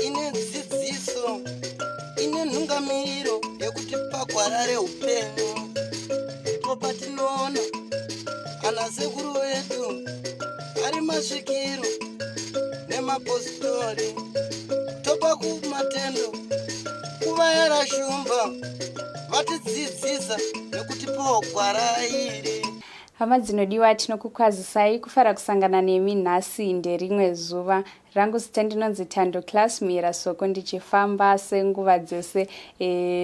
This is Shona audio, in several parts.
Ine dzidziso, ine nhungamiriro yekuti pagwara reupenyu ndipo patinoona ana sekuru vedu ari masvikiro nemapositori, topa kumatendo kuvayara shumba vatidzidzisa nekutipawo gwara iri. Hama dzinodiwa, tinokukwazisai kufara kusangana nemi nhasi nderimwe zuva. Rangu zita ndinonzi Thando Class Mhira Soko, ndichifamba senguva dzese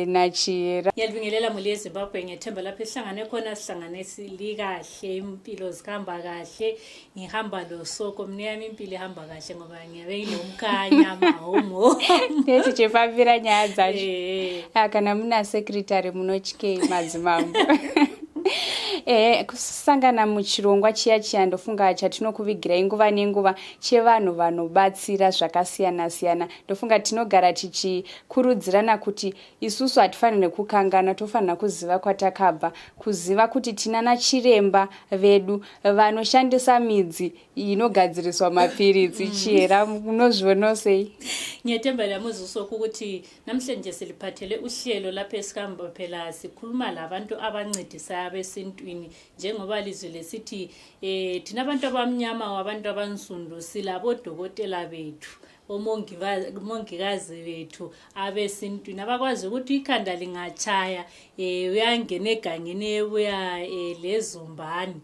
naChihera. Ngiyalibingelela muli yeZimbabwe, ngethemba lapho esihlangane khona sihlangane likahle, impilo zihamba kahle. Ngihamba lo Soko, mina yami impilo ihamba kahle ngoba ngiyabe ngilomkhanya mahomo. Tichifambira nyaya dzacho. Kana muna secretary munotyei madzimambo? Kusangana muchirongwa chiya chiya ndofunga chatinokuvigirai nguva nenguva chevanhu vanobatsira zvakasiyana siyana. Ndofunga tinogara tichikurudzirana kuti isusu hatifanire kukangana, tofanira kuziva kwatakabva, kuziva kuti tinana chiremba vedu vanoshandisa midzi inogadziriswa mapiritsi. Chihera, unozvionawo sei? Ngiyethemba lamuzusoku ukuthi namhlanje siliphathele uhlelo lapho esihamba phela sikhuluma labantu abancedisayo abesintwini, njengoba lizwe lesithi thina abantu abamnyama wabantu abansundu silabodokotela bethu, omongikazi bethu abesintwini abakwazi ukuthi ikhanda lingatshaya uyangena egangeni ebuya lezumbani.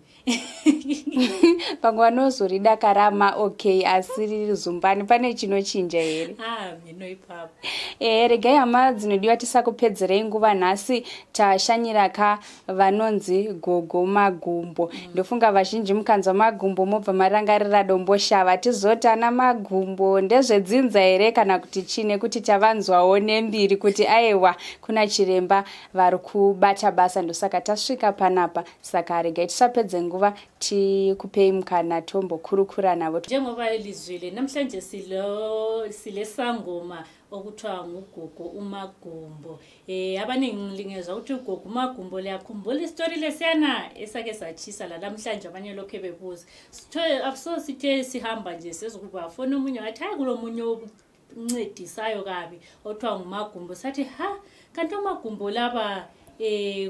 Pamwe vanozoridakarama, okay, asi riri zumbani pane chinochinja here? Mhino ipapo. Regai hama dzinodiwa tisakupedzerei nguva, nhasi tashanyira ka vanonzi Gogo Magumbo. Ndofunga vazhinji mukanzwa Magumbo mobva marangarira Domboshava. Tizoti ana Magumbo ndezvedzinza here kana kuti chii, nekuti tavanzwawo nembiri kuti aiwa kuna chiremba vari kubata basa, ndosaka tasvika panapa. Saka regai tisapedze nguva, tikupei mukana tombokurukura navo. Njengoba lizwile, namhlanje silesangoma okuthiwa nguGogo uMagumbo. Abaningi lingezwa ukuthi uGogo uMagumbo liyakhumbula isitori lesiyana esake satshisa la namhlanje, abanye lokhu bebuza. So sithe sihamba nje sezukuba fona omunye wathi hayi kulomunye oncedisayo kabi othiwa nguMagumbo. Sathi ha, kanti oMagumbo laba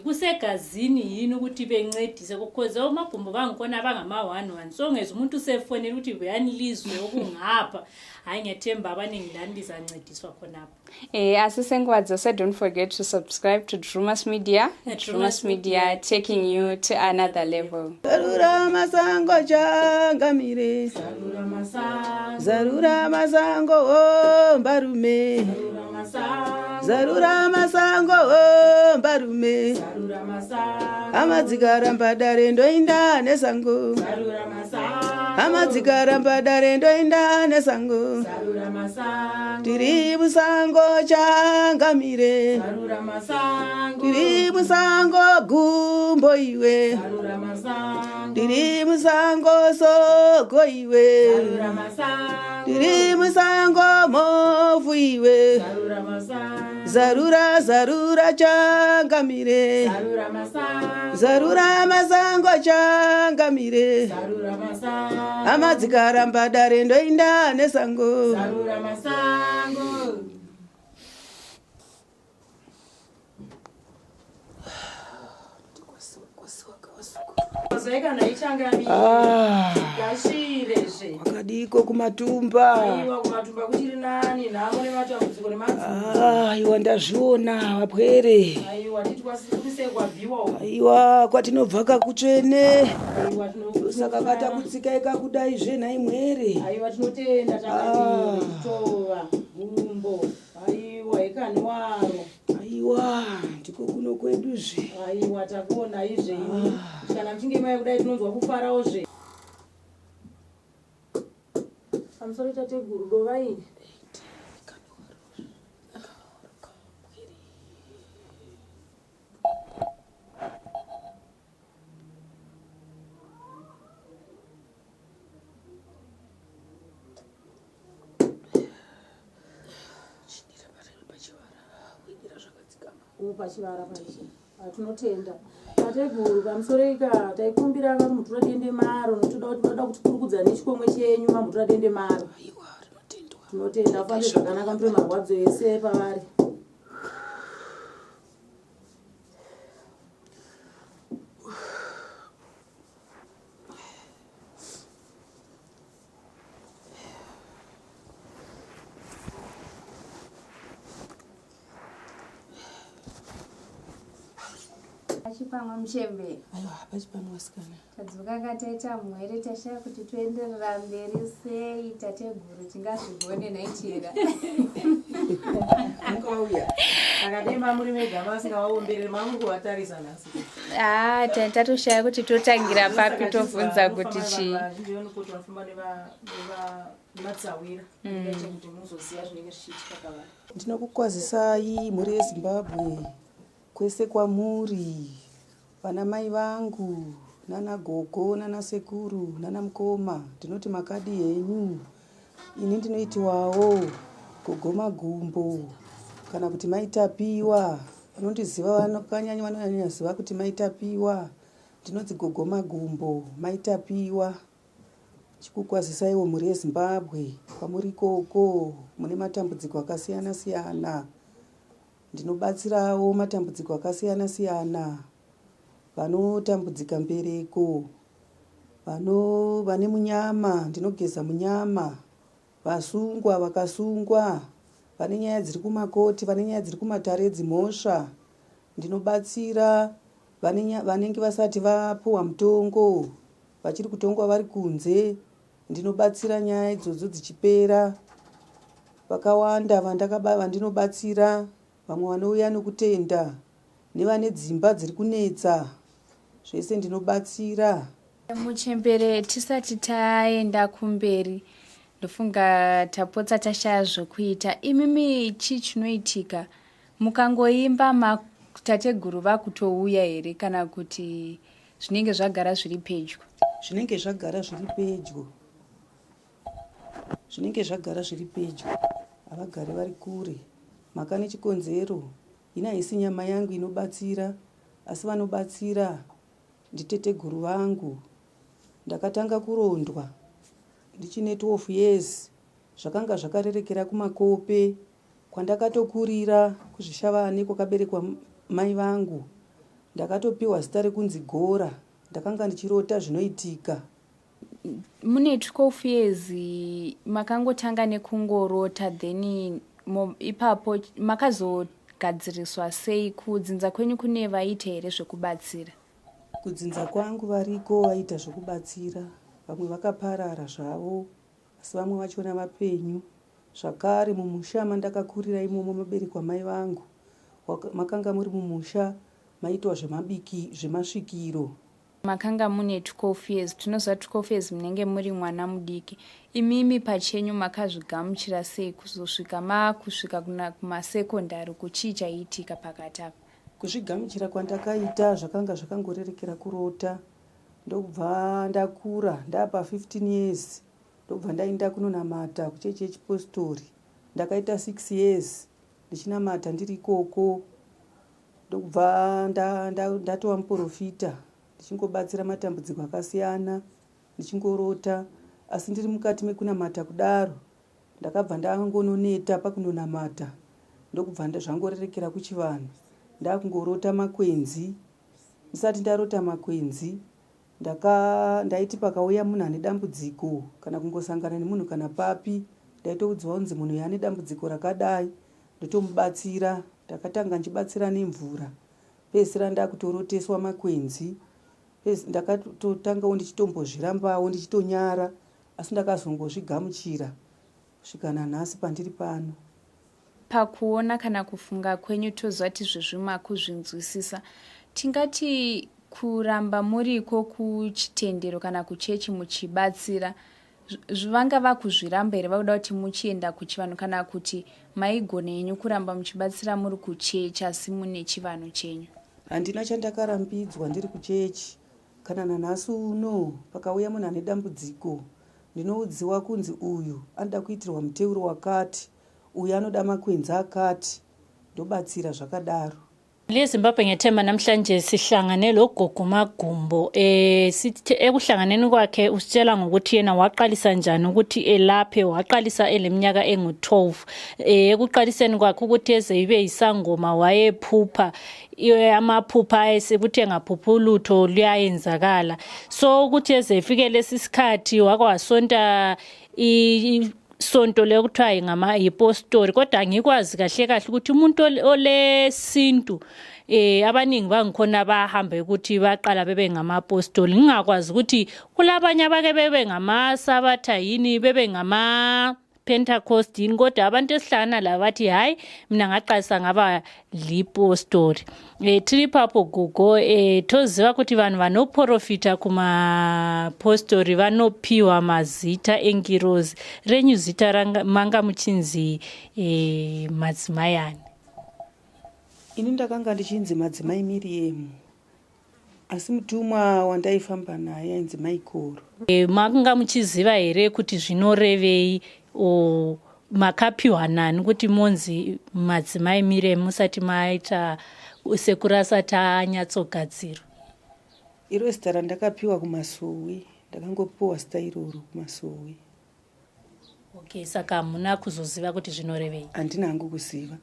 kusegazini yini ukuthi bencedise, because oMagumbo bangikhona bangama-1 1, so ngezwa umuntu usefonela ukuthi buyani lizwe okungapha. Hhayi, ngiyathemba abaningi lani lizancediswa khonapha. Asi senguva dzose, don't forget to subscribe to Drumas Media. Drumas Media, taking you to another level. Zarura masango changamire, zarura masango o mbarume, zarura masango o mbarume. Hama dzikaramba dare ndoinda nesango, hama dzikaramba dare ndoinda nesango. Tiri musango changamire, tiri musango gumbo iwe, tiri musango soko iwe, tiri musango movhu iwe. Zarura, zarura changamire, zarura masango changamire. Hama dzikaramba dare ndoinda nesango. Zarura masango. Kana ichangamire. Gashirezve. Kwakadiko kumatumba? Aiwa, kumatumba kuchiri nani, nhamo nematambudziko nemadzimai. Aiwa, ndazviona vapwere. Aiwa, titi kwasikurisei kwabviwa uko. Aiwa, kwatinobva kakutsvene. Aiwa, Saka katakutsikai kakudaizve nhai mwere? Aiwa, tinotenda changamire, tova gumbo. Aiwa, hekani waro. Aiwa, ndiko kuno kweduzve. Aiwa, takuonaizve imi. Kana muchinge mai kudai tinonzwa kufarawo-zve. Pamusoro tateguru, dovai. Pachivara pachi. Tinotenda. Tateguru pamusoro ika taikumbira kamutura dende maro notoda kuti vada kutikurukudza nechikomwe chenyu mamutura dende maro. Aiwa, rinotendwa. Tinotenda ufambe zvakanaka mutore marwadzo ese pavari. Pachipamwe muchembere. Aiwa, pachipamwe vasikana. Tadzoka kataita mhwere tashaya kuti toenderera mberi sei tateguru tingazvigone nhai Chera. Mukauya. Akademba muri mega masingavaombereri mamuri kuvatarisa nhasi. Ah, tatoshaya kuti totangira papi tobvunza kuti chii. Vazhinji vanokoti vanofamba nematsawira ikaita kuti muzoziva zvinenge zvichiitika pavari. Ndinokukwazisai mhuri yeZimbabwe kwese kwamuri, vana mai vangu, nana gogo, nana sekuru, nana mukoma, ndinoti makadi henyu. Ini ndinoitiwawo gogo Magumbo kana kuti Maitapiwa. Vanondiziva vanokanyanya vanonyanyaziva kuti Maitapiwa. Ndinonzi gogo Magumbo, Maitapiwa. Chikukwazisaiwo mhuri yeZimbabwe kwamuri ikoko mune matambudziko akasiyana siyana. Ndinobatsirawo matambudziko akasiyana siyana. Vanotambudzika mbereko, vane munyama, ndinogeza munyama. Vasungwa vakasungwa, vane nyaya dziri kumakoti, vane nyaya dziri kumatare edzimhosva. Ndinobatsira vanenge vasati vapuwa mutongo, vachiri kutongwa vari kunze. Ndinobatsira nyaya idzodzo dzichipera. Vakawanda vandinobatsira, vamwe vanouya nokutenda, nevane dzimba dziri kunetsa. Zvese ndinobatsira. Muchembere, tisati taenda kumberi, ndofunga tapotsa tashaya zvokuita. Imimi chii chinoitika mukangoimba matateguru vakutouya here kana kuti zvinenge zvagara zviri pedyo? Zvinenge zvagara zviri pedyo. Zvinenge zvagara zviri pedyo. Havagari vari kure. Mhaka nechikonzero, ini haisi nyama yangu inobatsira, asi vanobatsira nditeteguru vangu. Ndakatanga kurondwa ndichine 12 years. Zvakanga zvakarerekera kumakope kwandakatokurira kuZvishavane kwakaberekwa mai vangu. Ndakatopiwa zita rekunzi Gora. Ndakanga ndichirota zvinoitika. Mune 12 years makangotanga nekungorota, then ipapo makazogadziriswa sei? Kudzinza kwenyu kune vaita here zvekubatsira? Kudzinza kwangu variko vaita zvokubatsira. Vamwe vakaparara zvavo, asi vamwe vachona vapenyu. Zvakare mumusha mandakakurira imomo maberekwa mai vangu, makanga muri mumusha maitwa zvemasvikiro. Makanga mune 12 years, tinoziva 12 years munenge muri mwana mudiki. Imimi pachenyu makazvigamuchira sei kuzosvika maakusvika kumasekondari? Kuchii chaiitika pakati apa? Kuzvigamuchira kwandakaita zvakanga zvakangorerekera kurota. Ndokubva ndakura ndapa 15 years, ndobva ndaenda kunonamata kuchechi yechipostori. Ndakaita 6 years ndichinamata ndiri ikoko, ndokubva ndatova muprofita, ndichingobatsira matambudziko akasiyana, ndichingorota. Asi ndiri mukati mekunamata kudaro, ndakabva ndangononeta pakunonamata, ndokubva zvangorerekera kuchivanhu. Ndakungorota makwenzi. Ndisati ndarota makwenzi, ndaiti pakauya munhu ane dambudziko kana kungosangana nemunhu kana papi, ndaitoudzwa kunzi munhu uyu ane dambudziko rakadai, ndotomubatsira. Ndakatanga ndichibatsira nemvura, pedzisira ndakutoroteswa makwenzi. Ndakatotangawo ndichitombozvirambawo, ndichitonyara, asi ndakazongozvigamuchira kusvika nanhasi pandiri pano. Pakuona kana kufunga kwenyu, toziva kuti zvezvi makuzvinzwisisa, tingati kuramba muriko kuchitendero kana kuchechi muchibatsira, vanga vakuzviramba here vakuda kuti muchienda kuchivanhu, kana kuti maigona henyu kuramba muchibatsira muri kuchechi asi mune chivanhu chenyu? Handina chandakarambidzwa ndiri kuchechi. Kana nanhasi uno pakauya munhu ane dambudziko, ndinoudziwa kunzi uyu anoda kuitirwa muteuro wakati, uyu anoda makwenzi akati, ndobatsira zvakadaro. Le Zimbabwe ngethemba namhlanje sihlangane logogo Magumbo eh sithi ekuhlanganeni kwakhe usitshela ngokuthi yena waqalisa njani ukuthi elaphe waqalisa eleminyaka engu-12 eh ekuqaliseni kwakhe ukuthi eze ibe yisangoma wayephupha amaphupha ayesekuthi engaphupha ulutho luyayenzakala so ukuthi eze efike lesi sikhathi wakwasonta sonto leyo kuthiwa ngama yipostori kodwa angikwazi kahle kahle ukuthi umuntu olesintu eh abaningi bangikhona bahamba ukuthi baqala bebe ngamapostoli ngingakwazi ukuthi kulabanye abake bebe ngamasabatha yini bebe ngama Pentecost yini kodwa abantu esihlangana labo bathi hayi mina ngaqalisa ngaba lipostori e, tiri papo gogo e, toziva kuti vanhu vanoprofita kumapostori vanopiwa mazita engirozi renyu zita ranga, manga muchinzi e, madzimai ani ini ndakanga ndichinzi madzimai miriyemu asi mutumwa wandaifamba naye ainzi maikoro e, makanga muchiziva here kuti zvinorevei o makapiwa nani kuti monzi madzimai mire musati maita sekuru asati anyatsogadzirwa iro zita randakapiwa kumasowe ndakangopiwa zita iroro kumasowe okay saka hamuna kuzoziva kuti zvinorevei handina hangu kuziva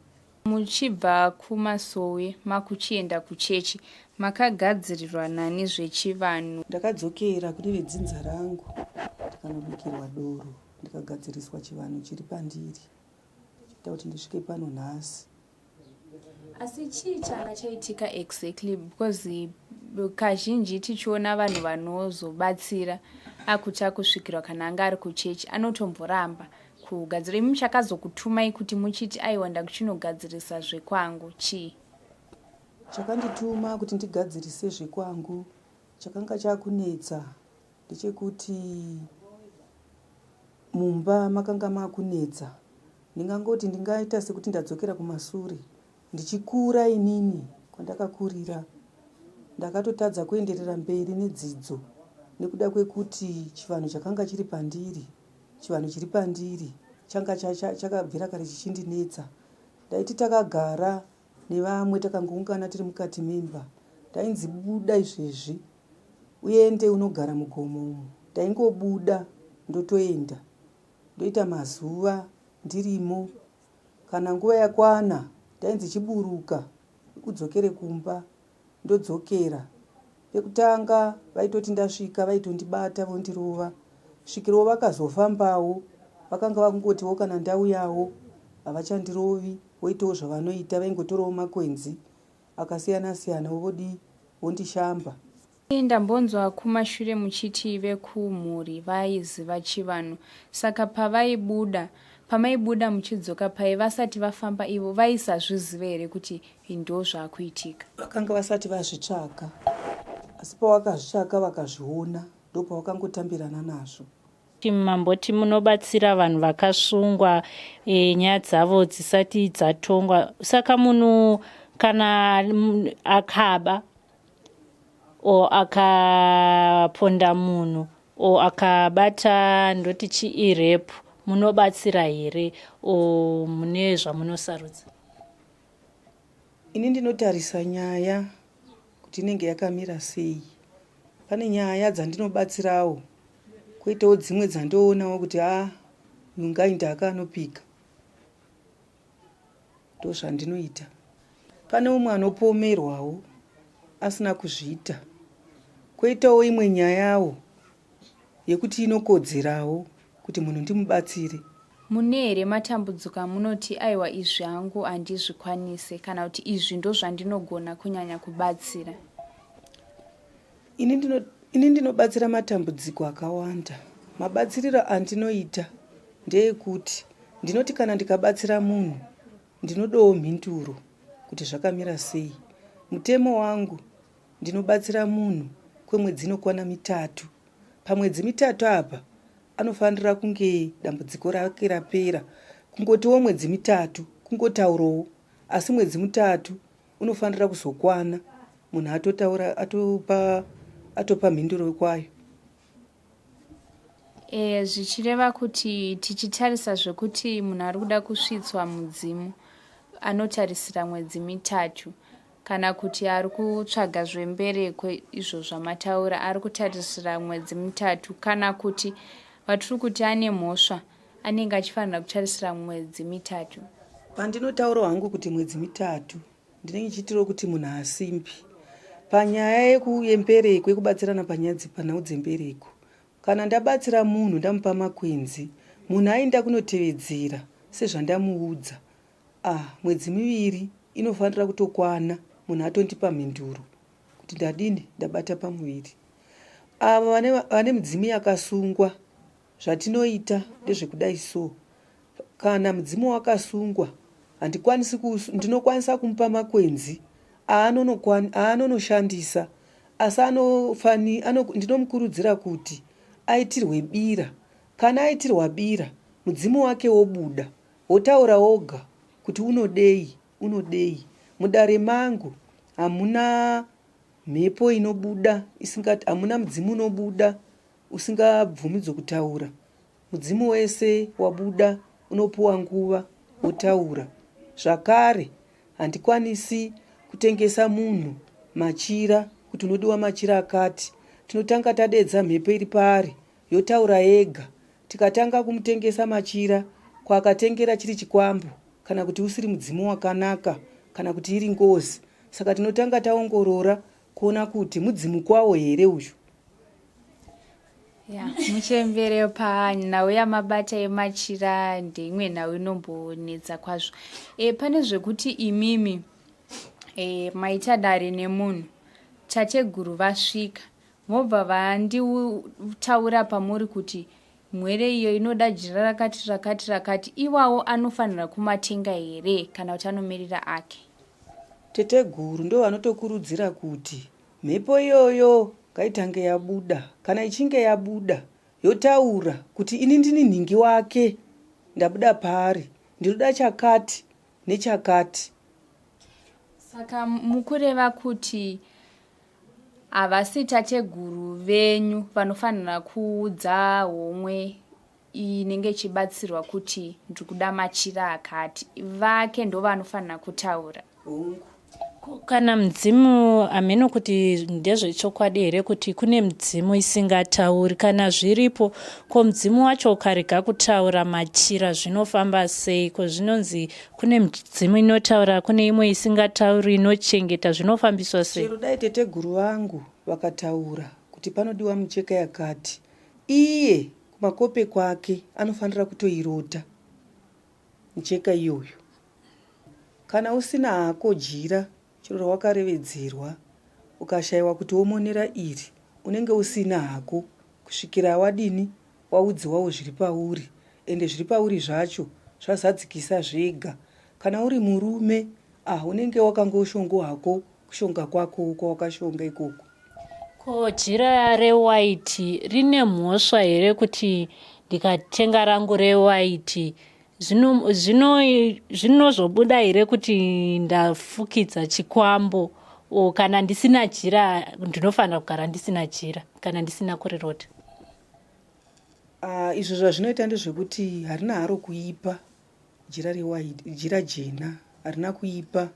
Muchibva kumasowe makuchienda kuchechi makagadzirirwa nani zvechivanhu? Ndakadzokera kune vedzinza rangu ndikanobikirwa doro ndikagadziriswa chivanhu chiri pandiri chiita kuti ndisvike pano nhasi. Asi chii changa chaitika exactly because kazhinji tichiona vanhu vanozobatsira akuti akusvikirwa kana anga ari kuchechi anotomboramba kugadzira imi chakazokutumai kuti muchiti aiwa ndakuchinogadzirisa zvekwangu chii? Chakandituma kuti ndigadzirise zvekwangu chakanga chakunetsa ndechekuti mumba makanga makunetsa ndingangoti ndingaita sekuti ndadzokera kumasure Ndichikura inini kwandakakurira ndakatotadza kuenderera mberi nedzidzo nekuda kwekuti chivanhu chakanga chiri pandiri chivanhu chiri pandiri changa chakabvira kare chichindinetsa. Ndaiti takagara nevamwe takangoungana tiri mukati memba ndainzi buda izvezvi uende unogara mugomo umu. Ndaingobuda ndotoenda ndoita mazuva ndirimo Kana nguva yakwana ndainzi chiburuka udzokere kumba ndodzokera. Pekutanga vaitoti ndasvika vaitondibata vondirova svikiro vakazofambawo vakanga vakungotiwo kana ndauyawo havachandirovi voitawo zvavanoita vaingotorawo makwenzi akasiyana siyana vodii vondishamba. Ndambonzwa kumashure muchiti vekumhuri vaiziva chivanhu saka pavaibuda pamaibuda muchidzoka paye vasati vafamba ivo vaisazviziva here kuti ndozvakuitika. Vakanga vasati vazvitsvaga asi pavakazvitsvaga vakazviona ndopavakangotambirana nazvo. Mamboti munobatsira vanhu vakasungwa e, nyaya dzavo dzisati dzatongwa saka munhu kana akaba or akaponda munhu or akabata ndoti chii rape munobatsira here or mune zvamunosarudza? Ini ndinotarisa nyaya kuti inenge yakamira sei. Pane nyaya dzandinobatsirawo kwoitawo dzimwe dzandoonawo kuti a nungai ndaka anopika. Ndozvandinoita. Pane umwe anopomerwawo asina kuzviita. Koitawo imwe nyayawo yekuti inokodzerawo kuti munhu ndimubatsire. Mune here matambudziko amunoti aiwa izvi hangu handizvikwanise kana kuti izvi ndozvandinogona kunyanya kubatsira? Ini ndino, ini ndinobatsira matambudziko akawanda. Mabatsiriro andinoita ndeekuti ndinoti kana ndikabatsira munhu ndinodawo mhinduro kuti zvakamira sei. Mutemo wangu ndinobatsira munhu kwemwedzi inokwana mitatu. Pamwedzi mitatu apa anofanira kunge dambudziko rake rapera. Kungotiwo mwedzi mitatu kungotaurawo asi mwedzi mutatu unofanira kuzokwana munhu atotaura atopa atopa mhinduro kwayo. E, zvichireva kuti tichitarisa zvekuti munhu ari kuda kusvitswa mudzimu anotarisira mwedzi mitatu. Kana kuti ari kutsvaga zvembereko izvo zvamataura ari kutarisira mwedzi mitatu kana kuti vatiri kuti ane mhosva anenge achifanira kutarisira mwedzi mitatu. Pandinotaura hangu kuti mwedzi mitatu ndinenge ndichiitirawo kuti munhu haasimbi panyaya yembereko yekubatsirana panyaya panhau dzembereko. Kana ndabatsira munhu ndamupa makwenzi munhu aenda kunotevedzera sezvandamuudza Ah mwedzi miviri inofanira kutokwana munhu atondipa mhinduro kuti ndadini ndabata pamuviri. Avo vane, vane midzimu yakasungwa zvatinoita ndezvekudai so kana mudzimu wakasungwa handikwanisi ndinokwanisa kumupa makwenzi aanonoshandisa asi anofani ano, ndinomukurudzira kuti aitirwe bira kana aitirwa bira mudzimu wake wobuda Wotaura woga kuti unodei unodei. Mudare mangu hamuna mhepo inobuda isingati hamuna mudzimu unobuda usingabvumidzwe kutaura. Mudzimu wese wabuda unopuwa nguva wotaura. Zvakare handikwanisi kutengesa munhu machira kuti unodiwa machira akati. Tinotanga tadedza mhepo iri paari yotaura yega Tikatanga kumutengesa machira ko akatengera chiri chikwambo kana kuti usiri mudzimu wakanaka kana kuti iri ngozi saka tinotanga taongorora kuona kuti mudzimu kwawo here uyu. Ya, muchembere panhau yamabata yemachira ndeimwe nhau inombonetsa kwazvo. E, pane zvekuti imimi e, maita dare nemunhu tateguru vasvika Mobva vanditaura pamuri kuti mhwere iyo inoda jira rakati rakati rakati iwawo anofanira kumatenga here kana kuti anomirira ake? Teteguru ndovanotokurudzira kuti mhepo iyoyo ngaitange yabuda kana ichinge yabuda yotaura kuti ini ndini nhingi wake ndabuda paari ndinoda chakati nechakati. Saka mukureva kuti Havasi tateguru venyu vanofanira kuudza homwe inenge ichibatsirwa kuti ndiri kuda machira akati. Vake ndovanofanira kutaura. Hongu. Ko kana mudzimu hameno kuti ndezvechokwadi here kuti kune midzimu isingatauri kana zviripo ko mudzimu wacho ukarega kutaura machira zvinofamba sei ko zvinonzi Kune midzimu inotaura, kune imwe isingatauri inochengeta, zvinofambiswa sei? Chero dai teteguru vangu vakataura kuti panodiwa micheka yakati, iye kumakope kwake anofanira kutoirota micheka iyoyo. Kana usina hako jira chero rawakarevedzerwa ukashaiwa kuti womonera iri, unenge usina hako kusvikira wadini waudziwawo zviri pauri ende zviri pauri zvacho zvazadzikisa zvega kana uri murume ah unenge wakangoshongo hako kushonga kwako kwawakashonga ikoko. Ko jira rewhite rine mhosva here kuti ndikatenga rangu rewhite zvinozobuda here kuti ndafukidza chikwambo o kana ndisina jira ndinofanira kugara ndisina jira kana ndisina kurirota? Ah, izvo zvazvinoita ndezvekuti harina haro kuipa jira rewaiti jira jena harina kuipa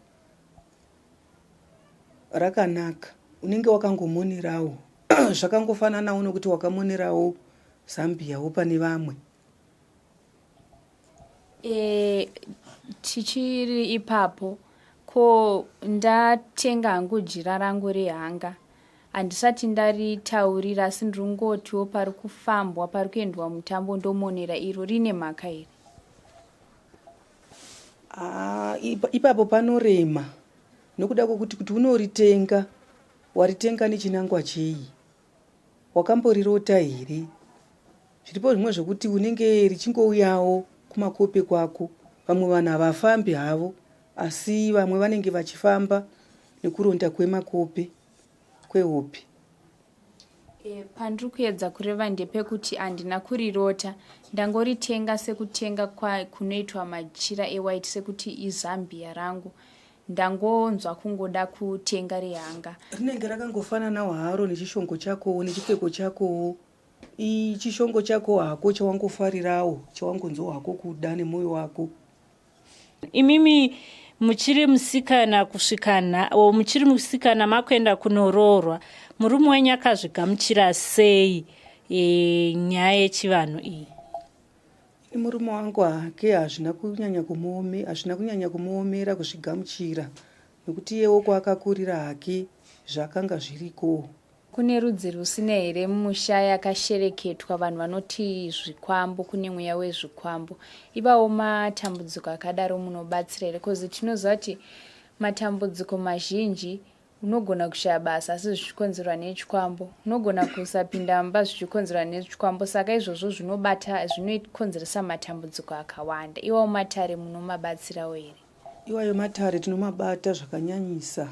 rakanaka unenge wakangomonerawo zvakangofananawo nokuti wakamonerawo zambiyawo pane vamwe. E, tichiri ipapo ko ndatenga hangu jira rangu rehanga Handisati ndaritaurira asi ndiri kungotiwo pari kufambwa pari kuendwa mutambo ndomonera iro rine mhaka here? Ah, ipapo panorema nokuda kwokuti kuti unoritenga waritenga nechinangwa chei wakamborirota here zviripo zvimwe zvokuti unenge richingouyawo kumakope kwako vamwe vanhu havafambi havo asi vamwe vanenge vachifamba nekuronda kwemakope kwehope. E, pandiri kuedza kureva ndepekuti handina kurirota ndangoritenga sekutenga kunoitwa machira ewhite sekuti izambia rangu ndangonzwa kungoda kutenga rehanga. Rinenge rakangofananawo haro nechishongo chakowo nechipfeko chakowo ichishongo chako hako chawangofarirawo chawangonzwa hako kuda nemwoyo wako. Imimi Muchiri musikana kusvika o muchiri musikana makuenda kunoroorwa, murume wenyu akazvigamuchira sei e, nyaya yechivanhu iyi? Murume wangu hake hazvina kunyanya kumuome hazvina kunyanya kumuomera kuzvigamuchira nekuti iyewo kwaakakurira hake zvakanga zviriko. Kune rudzi rusina here musha yakashereketwa vanhu vanoti zvikwambo kune mweya wezvikwambo ivawo matambudziko akadaro munobatsira here bcause tinoziva kuti matambudziko mazhinji unogona kushaya basa asi zvichikonzerwa nechikwambo unogona kusapinda mumba zvichikonzerwa nechikwambo saka izvozvo zvinobata zvinokonzeresa matambudziko akawanda iwawo matare munomabatsirawo here Iwayo matare tinomabata zvakanyanyisa.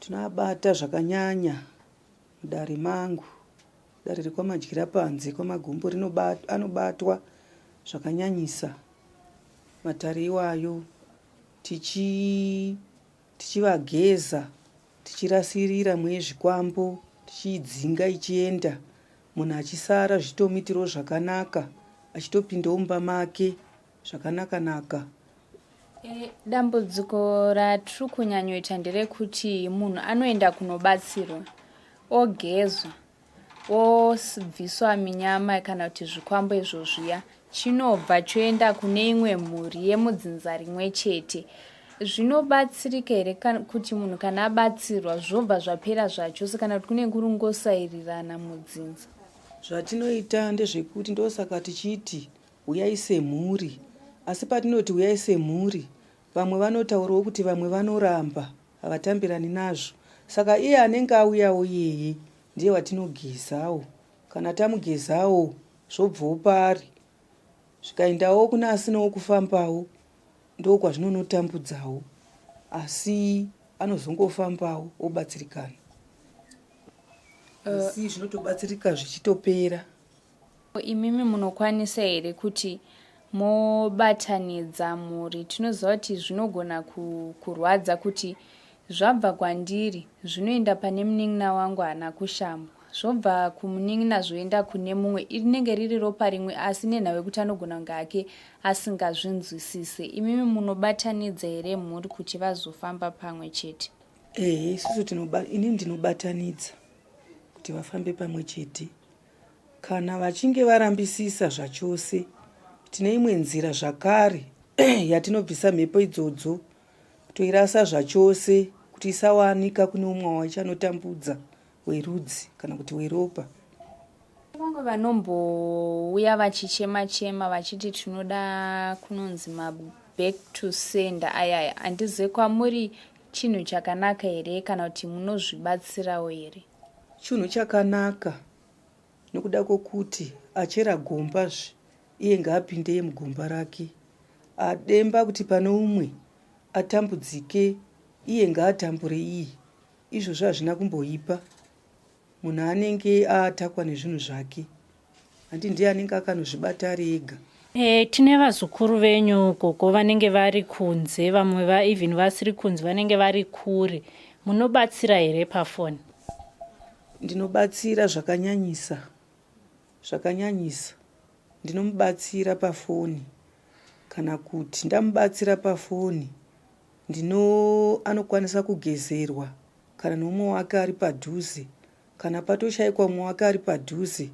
Tinoabata zvakanyanya mudare mangu. Dare rekwaMadyirapanze kwaMagumbo anobatwa zvakanyanyisa matare iwayo tichi tichivageza tichirasirira mwezvikwambo tichiidzinga ichienda munhu achisara zvichitomuitirawo zvakanaka achitopindawo mumba make zvakanaka naka. E, dambudziko ratiri kunyanyoita nderekuti munhu anoenda kunobatsirwa ogezwa obviswa minyama kana kuti zvikwambo izvo zviya chinobva choenda kune imwe mhuri yemudzinza rimwe chete zvinobatsirika here kuti munhu kana abatsirwa zvobva zvapera zvachose kana kuti kunenge kuri kungosairirana mudzinza Zvatinoita ndezvekuti ndosaka tichiti huyai semhuri asi patinoti huyai semhuri vamwe vanotaurawo kuti vamwe vanoramba havatambirani nazvo saka iye anenge auyawo iyeye ndiye watinogezawo kana tamugezawo zvobvawo paari zvikaendawo kune asinawo kufambawo ndokwazvinonotambudzawo asi anozongofambawo obatsirikana asi zvinotobatsirika zvichitopera. Imimi munokwanisa here kuti mobatanidza mhuri? Tinoziva kuti zvinogona kurwadza kuti zvabva kwandiri zvinoenda pane munin'ina wangu haana kushambwa, zvobva kumunin'ina zvoenda kune mumwe, rinenge riri ropa rimwe asi nenhau yekuti anogona kunge hake asingazvinzwisise. Imimi munobatanidza here mhuri kuti vazofamba pamwe chete? Ehe, isusu ini ndinobatanidza kuti vafambe pamwe chete. Kana vachinge varambisisa zvachose, tine imwe nzira zvakare yatinobvisa mhepo idzodzo toirasa zvachose kuti isawanika kune umwe waichanotambudza werudzi kana kuti weropa. Vamwe vanombouya vachichema chema vachiti tinoda kunonzi maback to sender ayaya handizive kwamuri chinhu chakanaka here kana kuti munozvibatsirawo here? Chinhu chakanaka nokuda kwokuti achera gomba zve iye ngaapinde mugomba rake. Ademba kuti pane umwe atambudzike iye ngaatambure iye. Izvozvo hazvina kumboipa. Munhu anenge aatakwa nezvinhu zvake handi ndiye anenge akanozvibata ari ega. E, tine vazukuru venyu gogo vanenge vari kunze vamwe va even vasiri kunze vanenge vari kure munobatsira here pafoni? Ndinobatsira zvakanyanyisa zvakanyanyisa ndinomubatsira pafoni kana kuti ndamubatsira pafoni ndino anokwanisa kugezerwa kana neumwe wake ari padhuze kana patoshaikwa umwe wake ari padhuze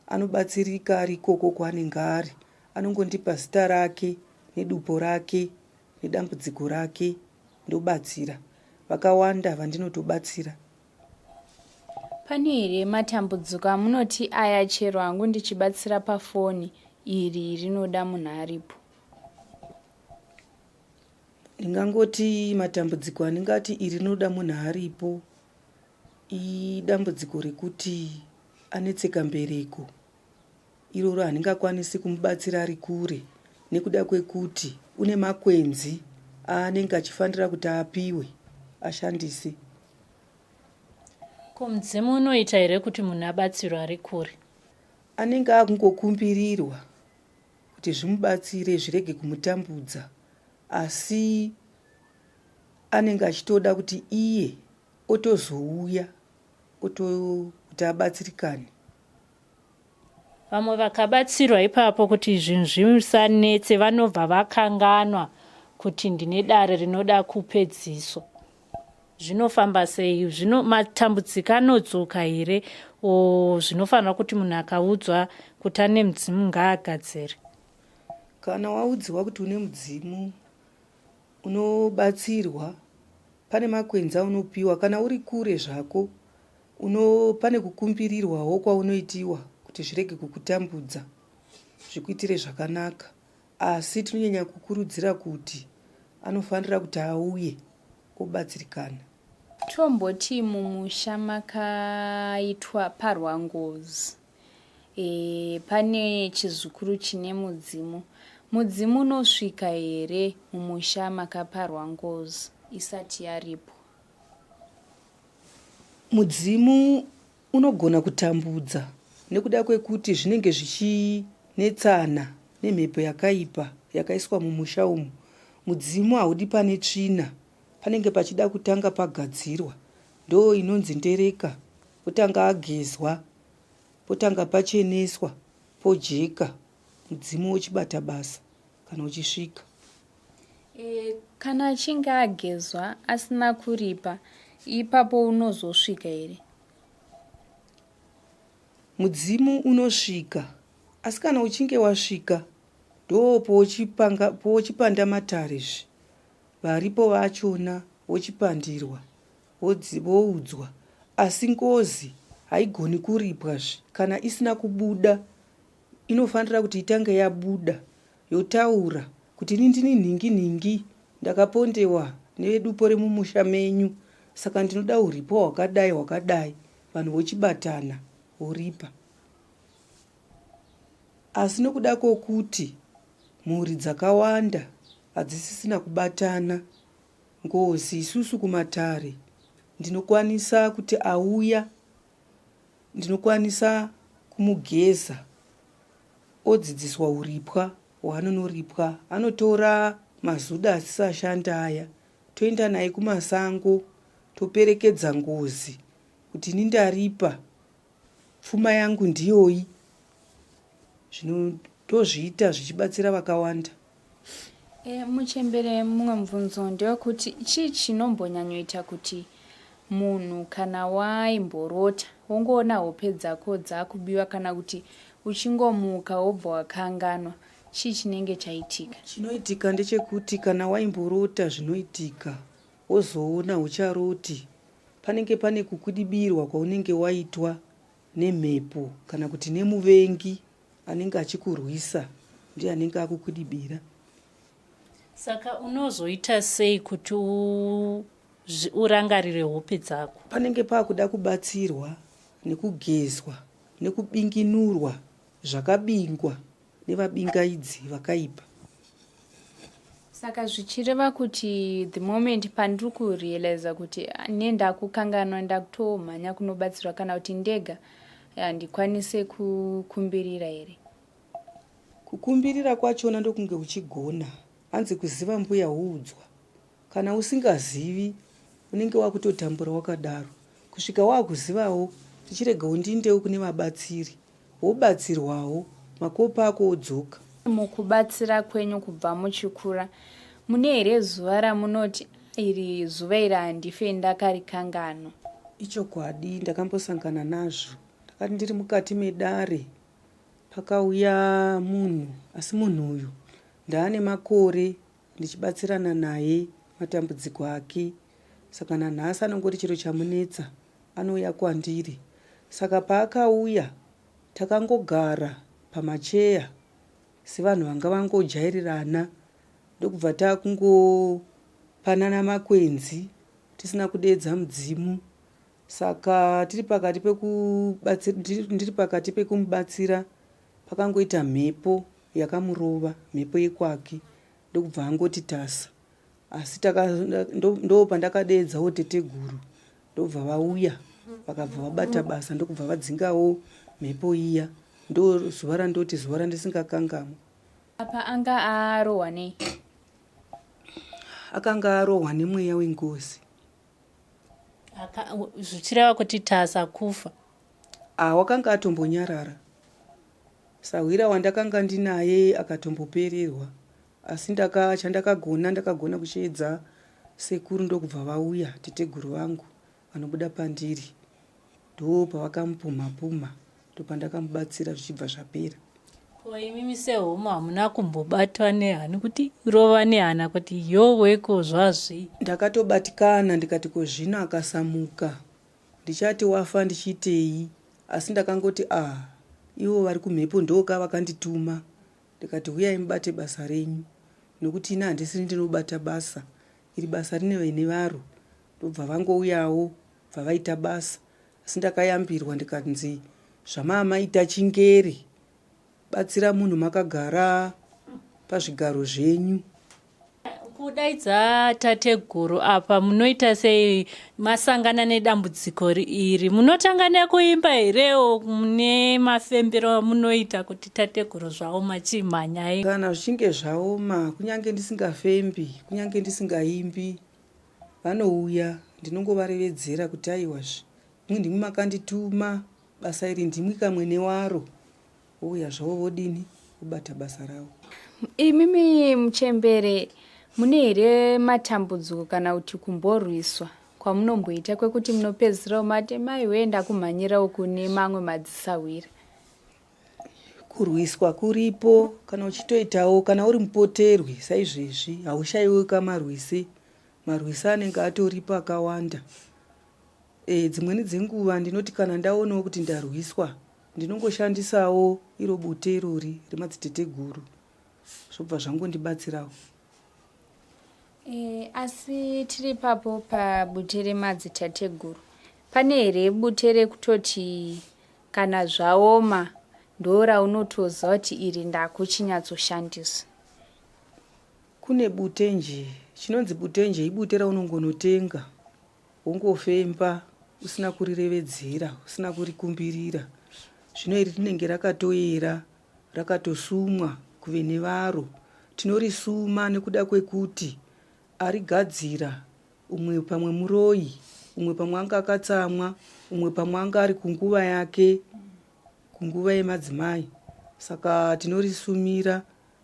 anobatsirika ari ikoko kwaanenge ari anongondipa zita rake nedupo rake nedambudziko rake ndobatsira vakawanda vandinotobatsira. Pane here matambudziko amunoti aya chero hangu ndichibatsira pafoni iri rinoda munhu aripo? Ndingangoti matambudziko andingati iri rinoda munhu aripo idambudziko rekuti anetseka mbereko iroro handingakwanisi kumubatsira ari kure nekuda kwekuti une makwenzi aanenge achifanira kuti apiwe ashandise. Ko mudzimu unoita here kuti munhu abatsirwe ari kure? Anenge akungokumbirirwa kuti zvimubatsire zvirege kumutambudza asi anenge achitoda kuti iye otozouya kuti abatsirikane. Vamwe vakabatsirwa ipapo kuti zvinhu zvisanetse vanobva vakanganwa. kuti ndine dare rinoda kupedziswa zvinofamba sei zvino matambudziko anodzoka here o zvinofanira kuti munhu akaudzwa kuti ane mudzimu ngaagadzire Kana waudziwa kuti une mudzimu unobatsirwa pane makwenzi aunopiwa kana uri kure zvako uno pane kukumbirirwawo kwaunoitiwa kuti zvirege kukutambudza zvikuitire zvakanaka asi tinonyanya kukurudzira kuti anofanira kuti auye obatsirikana. Tomboti mumusha makaitwa parwa ngozi e, pane chizukuru chine mudzimu. Mudzimu unosvika here mumusha makaparwa ngozi isati yaripwa? Mudzimu unogona kutambudza nekuda kwekuti zvinenge zvichinetsana nemhepo yakaipa yakaiswa mumusha umu. Mudzimu haudi pane tsvina, panenge pachida kutanga pagadzirwa. Ndoo inonzi ndereka, otanga agezwa, potanga pacheneswa, pojeka, mudzimu wochibata basa kana uchisvika. E, kana achinge agezwa asina kuripa ipapo unozosvika here? Mudzimu unosvika asi kana uchinge wasvika ndoo powochipanda matare zve varipo vachona vochipandirwa voudzwa asi ngozi haigoni kuripwa zve kana isina kubuda inofanira kuti itange yabuda yotaura kuti ini ndini nhingi nhingi ndakapondewa nevedupo remumusha menyu saka ndinoda uripo hwakadai hwakadai vanhu vochibatana voripa asi nokuda kwokuti mhuri dzakawanda hadzisisina kubatana ngozi isusu kumatare ndinokwanisa kuti auya ndinokwanisa kumugeza odzidziswa uripwa hwaanonoripwa anotora mazuda asisashanda aya toenda naye kumasango toperekedza ngozi kuti ini ndaripa pfuma yangu ndiyoyi zvino tozviita zvichibatsira vakawanda. E, muchembere mumwe mubvunzo ndewekuti chii chinombonyanyoita kuti munhu kana waimborota wongoona hope dzako dzakubiwa kana kuti uchingomuka wobva wakanganwa chii chinenge chaitika? Chinoitika ndechekuti kana waimborota zvinoitika wozoona ucharoti panenge pane kukwidibirwa kwaunenge waitwa nemhepo kana kuti nemuvengi anenge achikurwisa ndiye anenge akukwidibira. Saka unozoita sei kuti urangarire hope dzako? Panenge pakuda kubatsirwa nekugezwa nekubinginurwa zvakabingwa nevabingaidzi vakaipa. Saka zvichireva kuti the moment pandiri kurealiza kuti ah, ne ndakukanganwa ndakutomhanya kunobatsirwa kana kuti ndega handikwanise kukumbirira here? Kukumbirira kwachona ndokunge uchigona. Hanzi kuziva mbuya huudzwa. Kana usingazivi unenge wakutotambura wakadaro kusvika wakuzivawo tichirega undiindewo kune vabatsiri wobatsirwawo makopa ako odzoka. Mukubatsira kwenyu kubva muchikura mune here zuva ramunoti iri zuva iri handife ndakarikanganwa? Ichokwadi ndakambosangana nazvo ndakati ndiri mukati medare pakauya munhu asi munhu uyu ndaane makore ndichibatsirana naye matambudziko ake saka nanhasi anongoti chero chamunetsa anouya kwandiri saka paakauya takangogara pamacheya sevanhu vanga vangojairirana ndokubva takungopanana makwenzi tisina kudeedza mudzimu saka tiri pakati ndiri pakati pekumubatsira pakangoita mhepo yakamurova mhepo yekwake ndokubva angoti tasa asi ndo pandakadeedzawo teteguru ndobva vauya vakabva vabata basa ndokubva vadzingawo mhepo iya ndo zuva randoti zuva randisingakangamwa. Apa anga arohwa nei? Akanga arohwa nemweya wengozi. Zvichireva kuti tasa kufa? Ah, wakanga atombonyarara. Sahwira wandakanga ndinaye akatombopererwa. Asi ndaka chandakagona ndakagona kusheedza sekuru ndokubva vauya teteguru vangu vanobuda pandiri. Ndopavakamupumha pumha ndopandakamubatsira zvichibva zvapera. Ko imimi sehoma hamuna kumbobatwa nehani kuti rova nehana kuti yoweko zvazvi? Ndakatobatikana ndikati ko zvino akasamuka ndichati wafa ndichiitei asi ndakangoti ah ivo vari kumhepo ndoka vakandituma ndikati huyai mubate basa renyu nokuti ini handisiri ndinobata basa iri basa rine vene varo ndobva vangouyawo bva vaita basa asi ndakayambirwa ndikanzi zvamaamaita chingere batsira munhu makagara pazvigaro zvenyu. Kudaidza tateguru apa munoita sei masangana nedambudziko iri munotanga nekuimba herewo mune mafembero amunoita kuti tateguru zvaoma chimhanyai Kana zvichinge zvaoma kunyange ndisingafembi kunyange ndisingaimbi vanouya ndinongovarevedzera kuti aiwazve imwi ndimwi makandituma basa iri ndimwi kamwene waro vouya zvavo vodini vobata basa ravo. Imimi muchembere mune here matambudziko kana kuti kumborwiswa kwamunomboita kwekuti munopedzisirawo mati maiwee ndakumhanyirawo kune mamwe madzisahwira? Kurwiswa kuripo kana uchitoitawo kana uri mupoterwi saizvezvi haushaiwi kamarwise marwise anenge atoripo akawanda e, dzimweni dzenguva ndinoti kana ndaonawo kuti ndarwiswa ndinongoshandisawo iro bute irori remadziteteguru zvobva zvangondibatsirawo. E, asi tiri ipapo pabute remadzitateguru pane here bute rekutoti kana zvaoma ndoraunotoziva kuti iri ndakuchinyatsoshandisa? Kune bute nje chinonzi bute nje ibute raunongonotenga wongofemba usina kurirevedzera usina kurikumbirira zvino iri rinenge rakatoera rakatosumwa kuvene varo tinorisuma nekuda kwekuti arigadzira umwe pamwe muroyi umwe pamwe anga akatsamwa umwe pamwe anga ari kunguva yake kunguva yemadzimai saka tinorisumira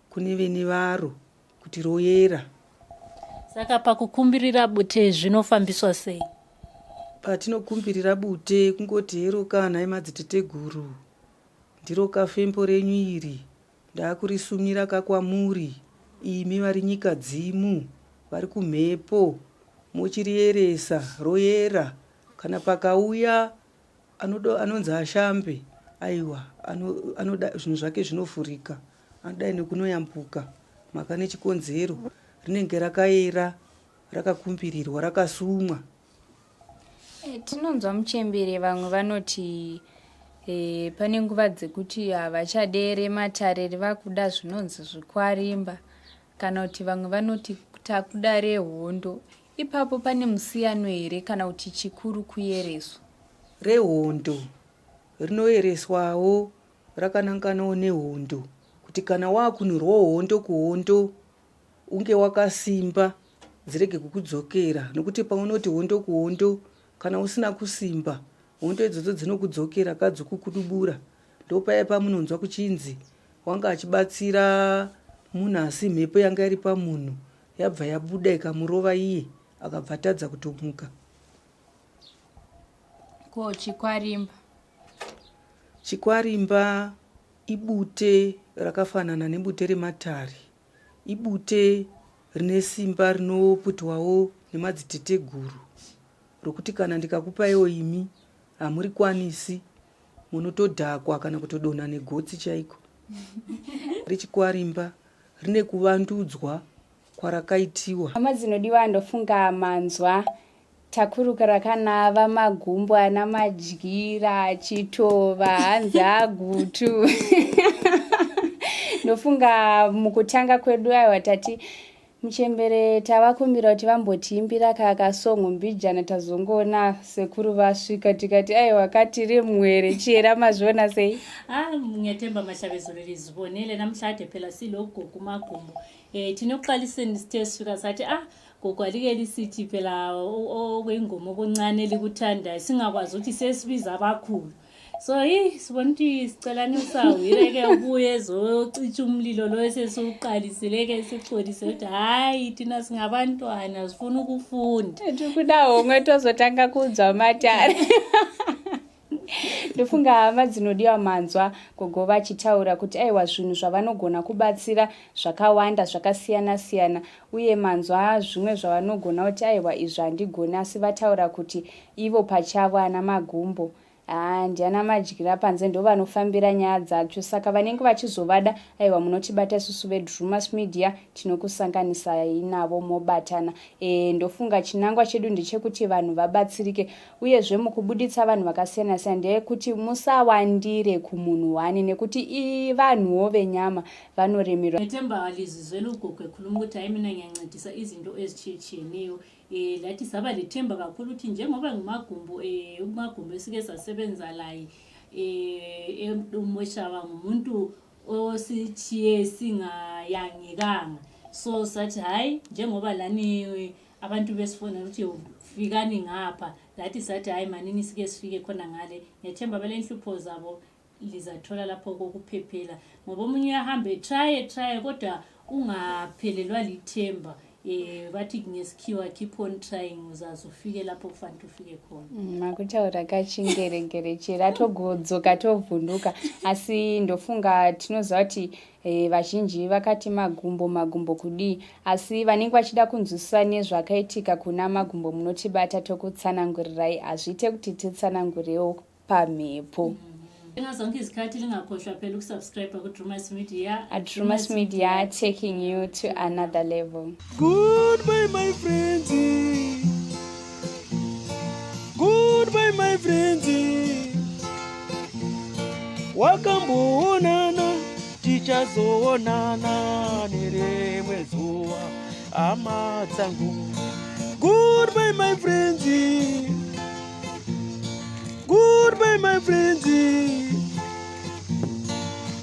kune vene varo kuti royera. Saka pakukumbirira bute zvinofambiswa sei? Patinokumbirira bute kungoti hero ka nhai madziteteguru ndiro ka fembo renyu iri ndakurisumira ka kwamuri imi vari nyika dzimu vari kumhepo mochiriyeresa royera kana pakauya Anodo anonzi ashambe aiwa anoda zvinhu zvake zvinovhurika anodai nekunoyambuka mhaka nechikonzero rinenge rakaera rakakumbirirwa rakasumwa. E, tinonzwa muchembere vamwe vanoti e, pane nguva dzekuti havachadere matare vakuda zvinonzi zvikwarimba kana kuti vamwe vanoti takuda rehondo Ipapo pane musiyano here kana kuti chikuru kuyereswa? Rehondo rinoyereswawo rakananganawo nehondo kuti kana wakunhurwawo hondo kuhondo unge wakasimba dzirege kukudzokera nokuti paunoti hondo kuhondo kana usina kusimba hondo idzodzo dzinokudzokera ka dzokukudubura ndopaya pamunonzwa kuchinzi wanga achibatsira munhu asi mhepo yanga iri pamunhu Yabva yabuda ikamurova iye akabva atadza kutomuka. Ko chikwarimba? Chikwarimba ibute rakafanana nebute rematare. Ibute rine simba rinoputwawo nemadziteteguru rokuti kana ndikakupaiwo imi hamurikwanisi munotodhakwa kana kutodonha negotsi chaiko. Rechikwarimba rine kuvandudzwa kwarakaitiwa. Hama dzinodiwa ndofunga manzwa takuruka rakanava magumbo ana madyira achitova hanzi agutu ndofunga mukutanga kwedu aiwa tati Muchembere tavakumbira kuti vambotiimbira ka kasong mbijana tazongoona sekuru vasvika tikati aiwa katiri mwere chiyera mazviona sei Ah, ngiyathemba mahlabezulu lizibonele namhlanje phela silogogo umagumbo um thina ekuqaliseni sithe sifika sathi ah gogo alike lisithi phela okwengoma okuncane elikuthandayo singakwazi ukuthi sesibiza abakhulu. So yi sibona ukuthi sicelani usahwire-ke ubuye ezocitsha umlilo lo esesiwuqalisile-ke, sixolise ukuthi hhayi thina singabantwana sifuna ukufunda. Tikuda homwe tozotanga kunzwa matare. Ndofunga hama dzinodiwa manzwa gogo vachitaura kuti aiwa zvinhu zvavanogona kubatsira zvakawanda zvakasiyana siyana, uye manzwa zvimwe zvavanogona kuti aiwa izvi handigoni, asi vataura kuti ivo pachavo ana Magumbo haa ndiana madyira panze ndo vanofambira nyaya dzacho. Saka vanenge vachizovada, aiwa munotibata isusu veDrumas Media, tinokusanganisai navo mobatana. Ndofunga chinangwa chedu ndechekuti vanhu vabatsirike, uyezve mukubuditsa vanhu vakasiyana siyana ndeyekuti musawandire kumunhu one, nekuti vanhuwo venyama vanoremerwa. Ngethemba alizizwela ugogo ekhuluma ukuthi hayi mina ngiyancedisa izinto ezitshiyetshiyeneyo. Lathi saba lethemba kakhulu ukuthi njengoba nguMagumbo, uMagumbo esike sasebenza laye eMoshaba, ngumuntu osithiye singayangekanga. So sathi hayi njengoba lani abantu besifuna ukuthi fikani ngapha, lathi sathi hayi manini sike sifike khona ngale. Ngiyethemba balenhlupho zabo lizathola lapho kokuphephela, ngoba omunye uyahamba etraye traye kodwa ungaphelelwa lithemba. Bathi ngesikhiwa keep on trying, uzaze ufike lapho kufanele ufike khona. Makutaura kachingeregere chera togodzoka tovhunduka, asi ndofunga tinoziva kuti vazhinji vakati Magumbo Magumbo kudii, asi vanenge vachida kunzwisisa nezvakaitika kuna Magumbo munotibata tokutsanangurirai. Hazviite kuti titsanangurewo pamhepo. Zonke izikhathi lingakhohlwa phela ukusubscribe ku-Drumas Media. Drumas Media, taking you to another level. Goodbye, my friends. Goodbye, my friends. Wakamboonana, tichazoonana nerimwe zuva, hama dzangu. Goodbye, my friends. Goodbye, my friends.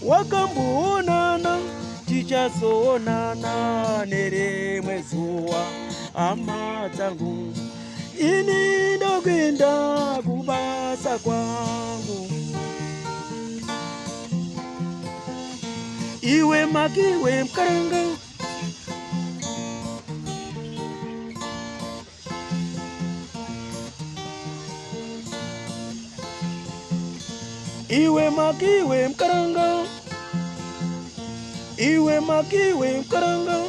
Wakamboonana, tichazoonana nerimwe zuva, hama dzangu. Ini ndokuenda kubasa kwangu. Iwe makiwe mukaranga. Iwe makiwe mukaranga. Iwe makiwe mukaranga.